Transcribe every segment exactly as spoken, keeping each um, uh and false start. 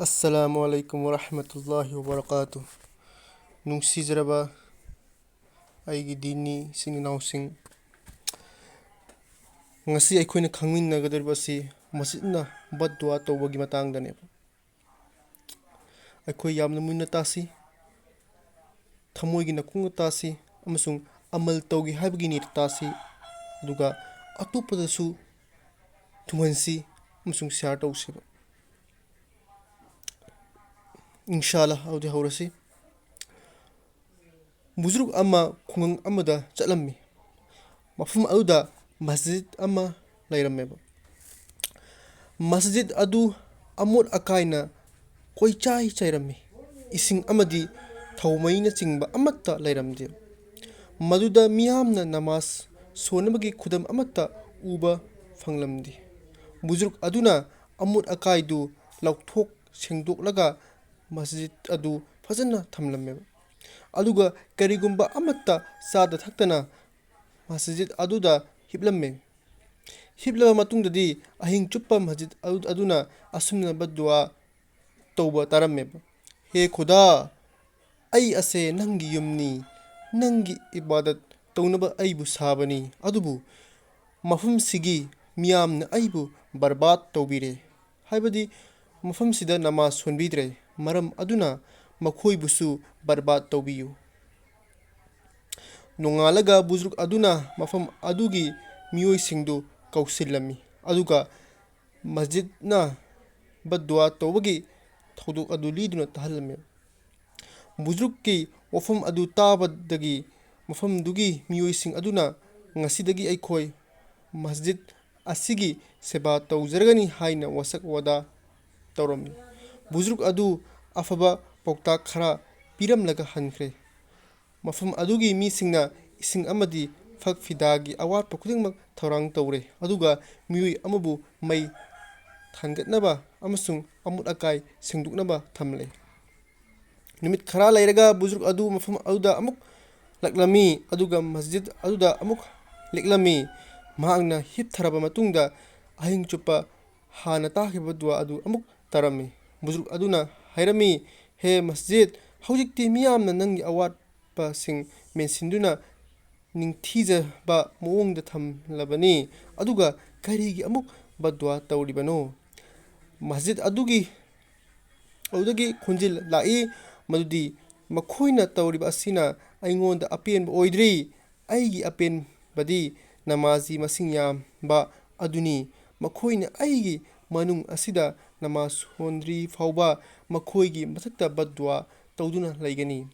ꯑꯁꯂꯥꯃꯨ ꯑꯂꯥꯏꯀꯨꯝ ꯋꯔꯍꯃꯇꯨꯜꯂꯥꯍꯤ ꯋꯕꯔꯀꯥꯇꯨ꯫ ꯅꯨꯡꯁꯤꯖꯔꯕ ꯑꯩꯒꯤ ꯗꯤꯅꯤ ꯏꯆꯤꯟ ꯏꯅꯥꯎꯁꯤꯡ, ꯉꯁꯤ ꯑꯩꯈꯣꯏꯅ ꯈꯪꯃꯤꯟꯅꯒꯗꯧꯔꯤꯕ ꯑꯁꯤ ꯃꯁꯖꯤꯗꯅ ꯕꯗ ꯗꯨꯋꯥ ꯇꯧꯕꯒꯤ ꯃꯇꯥꯡꯗꯅꯦꯕ꯫ ꯑꯩꯈꯣꯏ ꯌꯥꯝꯅ ꯃꯨꯟꯅ ꯇꯥꯁꯤ, ꯊꯃꯣꯏꯒꯤ ꯅꯥꯀꯣꯡꯗ ꯇꯥꯁꯤ, ꯑꯃꯁꯨꯡ ꯑꯃꯜ ꯇꯧꯒꯦ ꯍꯥꯏꯕꯒꯤ ꯅꯤꯌꯠꯇ ꯇꯥꯁꯤ, ꯑꯗꯨꯒ ꯑꯇꯣꯞꯄꯗꯁꯨ ꯊꯨꯡꯍꯟꯁꯤ ꯑꯃꯁꯨꯡ ꯁꯤꯌꯥꯔ ꯇꯧꯁꯦꯕ꯫ ꯏꯟꯁꯥ ꯑꯜꯂꯥ, ꯑꯗꯨꯗꯤ ꯍꯧꯔꯁꯤ꯫ ꯕꯨꯖꯨꯔꯨꯛ ꯑꯃ ꯈꯨꯡꯒꯪ ꯑꯃꯗ ꯆꯠꯂꯝꯃꯤ꯫ ꯃꯐꯝ ꯑꯗꯨꯗ ꯃꯁꯖꯤꯗ ꯑꯃ ꯂꯩꯔꯝꯃꯦꯕ꯫ ꯃꯁꯖꯤꯗ ꯑꯗꯨ ꯑꯃꯣꯠ ꯑꯀꯥꯏꯅ ꯀꯣꯏꯆꯥꯏ ꯆꯥꯏꯔꯝꯃꯤ꯫ ꯏꯁꯤꯡ ꯑꯃꯗꯤ ꯊꯧꯃꯩꯅꯆꯤꯡꯕ ꯑꯃꯠꯇ ꯂꯩꯔꯝꯗꯦ꯫ ꯃꯗꯨꯗ ꯃꯤꯌꯥꯝꯅ ꯅꯃꯥꯖ ꯁꯣꯟꯅꯕꯒꯤ ꯈꯨꯗꯝ ꯑꯃꯠꯇ ꯎꯕ ꯐꯪꯂꯝꯗꯦ꯫ ꯕꯨꯖꯨꯔꯨꯛ ꯑꯗꯨꯅ ꯑꯃꯣꯠ ꯑꯀꯥꯏꯗꯨ ꯂꯧꯊꯣꯛ ꯁꯦꯡꯗꯣꯛꯂꯒ ꯃꯁꯖꯤꯗ ꯑꯗꯨ ꯐꯖꯅ ꯊꯝꯂꯝꯃꯦꯕ꯫ ꯑꯗꯨꯒ ꯀꯔꯤꯒꯨꯝꯕ ꯑꯃꯠꯇ ꯆꯥꯗ ꯊꯛꯇꯅ ꯃꯁꯖꯤꯗ ꯑꯗꯨꯗ ꯍꯤꯞꯂꯝꯃꯦ꯫ ꯍꯤꯞꯂꯕ ꯃꯇꯨꯡꯗꯗꯤ ꯑꯍꯤꯡ ꯆꯨꯞꯄ ꯃꯁꯖꯤꯗ ꯑꯗꯨ-, ꯑꯗꯨꯅ ꯑꯁꯨꯝꯅ ꯕꯗ ꯗꯨꯋꯥ ꯇꯧꯕ ꯇꯥꯔꯝꯃꯦꯕ: "ꯍꯦ ꯈꯨꯗꯥ, ꯑꯩ ꯑꯁꯦ ꯅꯪꯒꯤ ꯌꯨꯝꯅꯤ, ꯅꯪꯒꯤ ꯏꯕꯥꯗꯠ ꯇꯧꯅꯕ ꯑꯩꯕꯨ ꯁꯥꯕꯅꯤ, ꯑꯗꯨꯕꯨ ꯃꯐꯝꯁꯤꯒꯤ ꯃꯤꯌꯥꯝꯅ ꯑꯩꯕꯨ ꯕꯔꯕꯥꯗ ꯇꯧꯕꯤꯔꯦ", ꯍꯥꯏꯕꯗꯤ ꯃꯐꯝꯁꯤꯗ ꯅꯃꯥꯖ ꯁꯣꯟꯕꯤꯗ꯭ꯔꯦ, ꯃꯔꯝ ꯑꯗꯨꯅ ꯃꯈꯣꯏꯕꯨꯁꯨ ꯕꯔꯕꯥꯗ ꯇꯧꯕꯤꯌꯨ꯫ ꯅꯣꯡꯉꯥꯜꯂꯒ ꯕꯨꯖꯨꯔꯨꯛ ꯑꯗꯨꯅ ꯃꯐꯝ ꯑꯗꯨꯒꯤ ꯃꯤꯑꯣꯏꯁꯤꯡꯗꯨ ꯀꯧꯁꯤꯜꯂꯝꯃꯤ, ꯑꯗꯨꯒ ꯃꯁꯖꯤꯗꯅ ꯕꯗ ꯗꯨꯋꯥ ꯇꯧꯕꯒꯤ ꯊꯧꯗꯣꯛ ꯑꯗꯨ ꯂꯤꯗꯨꯅ ꯇꯥꯍꯜꯂꯝꯃꯤ꯫ ꯕꯨꯖꯨꯔꯨꯛꯀꯤ ꯋꯥꯐꯝ ꯑꯗꯨ ꯇꯥꯕꯗꯒꯤ ꯃꯐꯝꯗꯨꯒꯤ ꯃꯤꯑꯣꯏꯁꯤꯡ ꯑꯗꯨꯅ, "ꯉꯁꯤꯗꯒꯤ ꯑꯩꯈꯣꯏ ꯃꯁꯖꯤꯗ ꯑꯁꯤꯒꯤ ꯁꯦꯕꯥ ꯇꯧꯖꯔꯒꯅꯤ" ꯍꯥꯏꯅ ꯋꯥꯁꯛ ꯋꯥꯗꯥ ꯇꯧꯔꯝꯃꯤ꯫ ꯕꯨꯖꯨꯔꯨꯛ ꯑꯗꯨ ꯑꯐꯕ ꯄꯥꯎꯇꯥꯛ ꯈꯔ ꯄꯤꯔꯝꯂꯒ ꯍꯟꯈ꯭ꯔꯦ꯫ ꯃꯐꯝ ꯑꯗꯨꯒꯤ ꯃꯤꯁꯤꯡꯅ ꯏꯁꯤꯡ ꯑꯃꯗꯤ ꯐꯛ ꯐꯤꯗꯥꯒꯤ ꯑꯋꯥꯠꯄ ꯈꯨꯗꯤꯡꯃꯛ ꯊꯧꯔꯥꯡ ꯇꯧꯔꯦ, ꯑꯗꯨꯒ ꯃꯤꯑꯣꯏ ꯑꯃꯕꯨ ꯃꯩ ꯊꯥꯟꯒꯠꯅꯕ ꯑꯃꯁꯨꯡ ꯑꯃꯣꯠ ꯑꯀꯥꯏ ꯁꯦꯡꯗꯣꯛꯅꯕ ꯊꯝꯂꯦ꯫ ꯅꯨꯃꯤꯠ ꯈꯔ ꯂꯩꯔꯒ ꯕꯨꯖꯨꯔꯨꯛ ꯑꯗꯨ ꯃꯐꯝ ꯑꯗꯨꯗ ꯑꯃꯨꯛ ꯂꯥꯛꯂꯝꯃꯤ, ꯑꯗꯨꯒ ꯃꯁꯖꯤꯗ ꯑꯗꯨꯗ ꯑꯃꯨꯛ ꯂꯦꯛꯂꯝꯃꯤ꯫ ꯃꯍꯥꯛꯅ ꯍꯤꯞꯊꯔꯕ ꯃꯇꯨꯡꯗ ꯑꯍꯤꯡ ꯆꯨꯞꯄ ꯍꯥꯟꯅ ꯇꯥꯈꯤꯕ ꯗꯨꯋꯥ ꯑꯗꯨ ꯑꯃꯨꯛ ꯇꯥꯔꯝꯃꯤ꯫ ꯕꯨꯖꯨꯔꯒ ꯑꯗꯨꯅ ꯍꯥꯏꯔꯝꯃꯤ, "ꯍꯦ ꯃꯁꯖꯤꯗ, ꯍꯧꯖꯤꯛꯇꯤ ꯃꯤꯌꯥꯝꯅ ꯅꯪꯒꯤ ꯑꯋꯥꯠꯄꯁꯤꯡ ꯃꯦꯟꯁꯤꯟꯗꯨꯅ ꯅꯤꯡꯊꯤꯖꯕ ꯃꯑꯣꯡꯗ ꯊꯝꯂꯕꯅꯤ, ꯑꯗꯨꯒ ꯀꯔꯤꯒꯤ ꯑꯃꯨꯛ ꯕꯗꯗꯨꯋꯥ ꯇꯧꯔꯤꯕꯅꯣ?" ꯃꯁꯖꯤꯗ ꯑꯗꯨꯒꯤ, ꯑꯗꯨꯗꯒꯤ ꯈꯣꯟꯖꯦꯜ ꯂꯥꯛꯏ, ꯃꯗꯨꯗꯤ, "ꯃꯈꯣꯏꯅ ꯇꯧꯔꯤꯕ ꯑꯁꯤꯅ ꯑꯩꯉꯣꯟꯗ ꯑꯄꯦꯟꯕ ꯑꯣꯏꯗ꯭ꯔꯤ꯫ ꯑꯩꯒꯤ ꯑꯄꯦꯟꯕꯗꯤ ꯅꯃꯥꯖꯤ ꯃꯁꯤꯡ ꯌꯥꯝꯕ ꯑꯗꯨꯅꯤ꯫ ꯃꯈꯣꯏꯅ ꯑꯩꯒꯤ ꯃꯅꯨꯡ ꯑꯁꯤꯗ ꯅꯃꯥꯖ ꯁꯣꯟꯗ꯭ꯔꯤ ꯐꯥꯎꯕ ꯃꯈꯣꯏꯒꯤ ꯃꯊꯛꯇ ꯕꯗꯗꯨꯋꯥ ꯇꯧꯗꯨꯅ ꯂꯩꯒꯅꯤ꯫"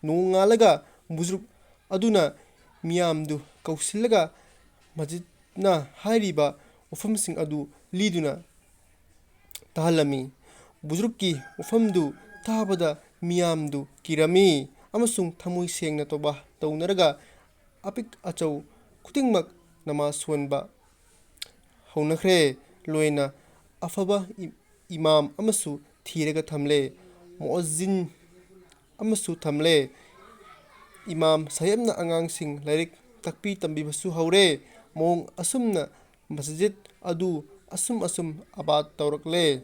ꯅꯣꯡꯉꯥꯜꯂꯒ ꯕꯨꯖꯨꯔꯒ ꯑꯗꯨꯅ ꯃꯤꯌꯥꯝꯗꯨ ꯀꯧꯁꯤꯜꯂꯒ ꯃꯁꯖꯤꯗꯅ ꯍꯥꯏꯔꯤꯕ ꯋꯥꯐꯝꯁꯤꯡ ꯑꯗꯨ ꯂꯤꯗꯨꯅ ꯇꯥꯍꯜꯂꯝꯃꯤ꯫ ꯕꯨꯖꯨꯔꯒꯀꯤ ꯋꯥꯐꯝꯗꯨ ꯇꯥꯕꯗ ꯃꯤꯌꯥꯝꯗꯨ ꯀꯤꯔꯝꯃꯤ ꯑꯃꯁꯨꯡ ꯊꯃꯣꯏ ꯁꯦꯡꯅ ꯇꯧꯕ ꯇꯧꯅꯔꯒ ꯑꯄꯤꯛ ꯑꯆꯧ ꯈꯨꯗꯤꯡꯃꯛ ꯅꯃꯥꯖ ꯁꯣꯟꯕ ꯍꯧꯅꯈ꯭ꯔꯦ꯫ ꯂꯣꯏꯅ ꯑꯐꯕ ꯏ-, ꯏꯃꯥꯝ ꯑꯃꯁꯨ ꯊꯤꯔꯒ ꯊꯝꯂꯦ꯫ ꯃꯨꯑꯖꯤꯟ ꯑꯃꯁꯨ ꯊꯝꯂꯦ꯫ ꯏꯃꯥꯝ ꯁꯥꯍꯦꯕꯅ ꯑꯉꯥꯡꯁꯤꯡ ꯂꯥꯏꯔꯤꯛ ꯇꯥꯛꯄꯤ ꯇꯝꯕꯤꯕꯁꯨ ꯍꯧꯔꯦ꯫ ꯃꯑꯣꯡ ꯑꯁꯨꯝꯅ ꯃꯁꯖꯤꯗ ꯑꯗꯨ ꯑꯁꯨꯝ ꯑꯁꯨꯝ ꯑꯕꯥꯗ ꯇꯧꯔꯛꯂꯦ꯫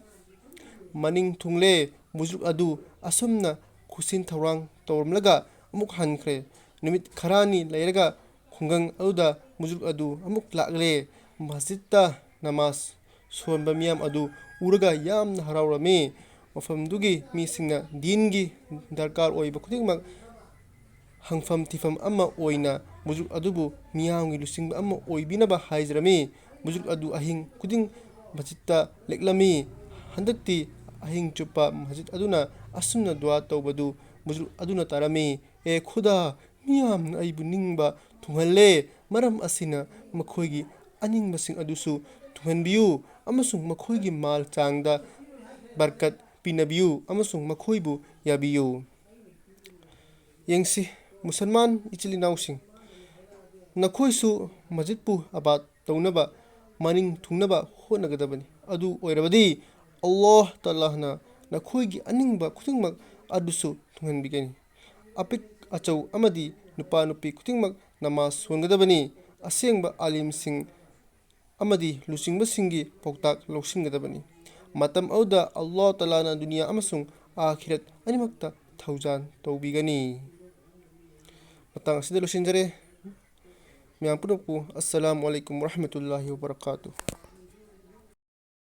ꯃꯅꯤꯡ ꯊꯨꯡꯂꯦ꯫ ꯕꯨꯖꯨꯔꯒ ꯑꯗꯨ ꯑꯁꯨꯝꯅ ꯈꯨꯠꯁꯤꯟ ꯊꯧꯔꯥꯡ ꯇꯧꯔꯝꯂꯒ ꯑꯃꯨꯛ ꯍꯟꯈ꯭ꯔꯦ꯫ ꯅꯨꯃꯤꯠ ꯈꯔꯅꯤ ꯂꯩꯔꯒ ꯈꯨꯡꯒꯪ ꯑꯗꯨꯗ ꯕꯨꯖꯨꯔꯒ ꯑꯗꯨ ꯑꯃꯨꯛ ꯂꯥꯛꯂꯦ꯫ ꯃꯁꯖꯤꯗꯇ ꯅꯃꯥꯖ ꯁꯣꯟꯕ ꯃꯤꯌꯥꯝ ꯑꯗꯨ ꯎꯔꯒ ꯌꯥꯝꯅ ꯍꯔꯥꯎꯔꯝꯃꯤ꯫ ꯃꯐꯝꯗꯨꯒꯤ ꯃꯤꯁꯤꯡꯅ ꯗꯤꯟꯒꯤ ꯗꯔꯀꯥꯔ ꯑꯣꯏꯕ ꯈꯨꯗꯤꯡꯃꯛ ꯍꯪꯐꯝ ꯊꯤꯐꯝ ꯑꯃ ꯑꯣꯏꯅ ꯕꯨꯖꯨꯔꯒ ꯑꯗꯨꯕꯨ ꯃꯤꯌꯥꯝꯒꯤ ꯂꯨꯆꯤꯡꯕ ꯑꯃ ꯑꯣꯏꯕꯤꯅꯕ ꯍꯥꯏꯖꯔꯝꯃꯤ꯫ ꯕꯨꯖꯨꯔꯒ ꯑꯗꯨ ꯑꯍꯤꯡ ꯈꯨꯗꯤꯡ ꯃꯁꯖꯤꯗꯇ ꯂꯦꯛꯂꯝꯃꯤ꯫ ꯍꯟꯗꯛꯇꯤ ꯑꯍꯤꯡ ꯆꯨꯞꯄ ꯃꯁꯖꯤꯗ ꯑꯗꯨꯅ ꯑꯁꯨꯝꯅ ꯗꯨꯋꯥ ꯇꯧꯕꯗꯨ ꯕꯨꯖꯨꯔꯒ ꯑꯗꯨꯅ ꯇꯥꯔꯝꯃꯤ꯫ "ꯑꯦ ꯈꯨꯗꯥ, ꯃꯤꯌꯥꯝꯅ ꯑꯩꯕꯨ ꯅꯤꯡꯕ ꯊꯨꯡꯍꯜꯂꯦ꯫ ꯃꯔꯝ ꯑꯁꯤꯅ ꯃꯈꯣꯏꯒꯤ ꯑꯅꯤꯡꯕꯁꯤꯡ ꯑꯗꯨꯁꯨ ꯊꯨꯡꯍꯟꯕꯤꯌꯨ ꯑꯃꯁꯨꯡ ꯃꯈꯣꯏꯒꯤ ꯃꯥꯜ ꯆꯥꯡꯗ ꯕꯔꯀꯠ ꯄꯤꯅꯕꯤꯌꯨ ꯑꯃꯁꯨꯡ ꯃꯈꯣꯏꯕꯨ ꯌꯥꯕꯤꯌꯨ꯫" ꯌꯦꯡꯁꯤ, ꯃꯨꯁꯜꯃꯥꯟ ꯏꯆꯤꯜ ꯏꯅꯥꯎꯁꯤꯡ, ꯅꯈꯣꯏꯁꯨ ꯃꯁꯖꯤꯗꯄꯨ ꯑꯕꯥꯗ ꯇꯧꯅꯕ ꯃꯅꯤꯡ ꯊꯨꯡꯅꯕ ꯍꯣꯠꯅꯒꯗꯕꯅꯤ꯫ ꯑꯗꯨ ꯑꯣꯏꯔꯕꯗꯤ ꯑꯜꯂꯥꯍ ꯇꯥꯂꯥꯅ ꯅꯈꯣꯏꯒꯤ ꯑꯅꯤꯡꯕ ꯈꯨꯗꯤꯡꯃꯛ ꯑꯗꯨꯁꯨ ꯊꯨꯡꯍꯟꯕꯤꯒꯅꯤ꯫ ꯑꯄꯤꯛ ꯑꯆꯧ ꯑꯃꯗꯤ ꯅꯨꯄꯥ ꯅꯨꯄꯤ ꯈꯨꯗꯤꯡꯃꯛ ꯅꯃꯥꯖ ꯁꯣꯟꯒꯗꯕꯅꯤ꯫ ꯑꯁꯦꯡꯕ ꯑꯥꯂꯤꯝꯁꯤꯡ ꯑꯃꯗꯤ ꯂꯨꯆꯤꯡꯕꯁꯤꯡꯒꯤ ꯄꯥꯎꯇꯥꯛ ꯂꯧꯁꯤꯟꯒꯗꯕꯅꯤ꯫ ꯃꯇꯝ ꯑꯗꯨꯗ ꯑꯜꯂꯥꯍ ꯇꯥꯂꯥꯅ ꯗꯨꯅꯤꯌꯥ ꯑꯃꯁꯨꯡ ꯑꯥꯈꯤꯔꯠ ꯑꯅꯤꯃꯛꯇ ꯊꯧꯖꯥꯜ ꯇꯧꯕꯤꯒꯅꯤ꯫ ꯃꯇꯥꯡ ꯑꯁꯤꯗ ꯂꯣꯏꯁꯤꯟꯖꯔꯦ꯫ ꯃꯌꯥꯝ ꯄꯨꯝꯅꯃꯛꯄꯨ ꯑꯁꯁꯂꯥꯃꯨ ꯑꯂꯥꯏꯀꯨꯝ ꯋꯔꯍꯃꯇꯨꯜꯂꯥꯍꯤ ꯋꯕꯔꯀꯥꯇꯨ꯫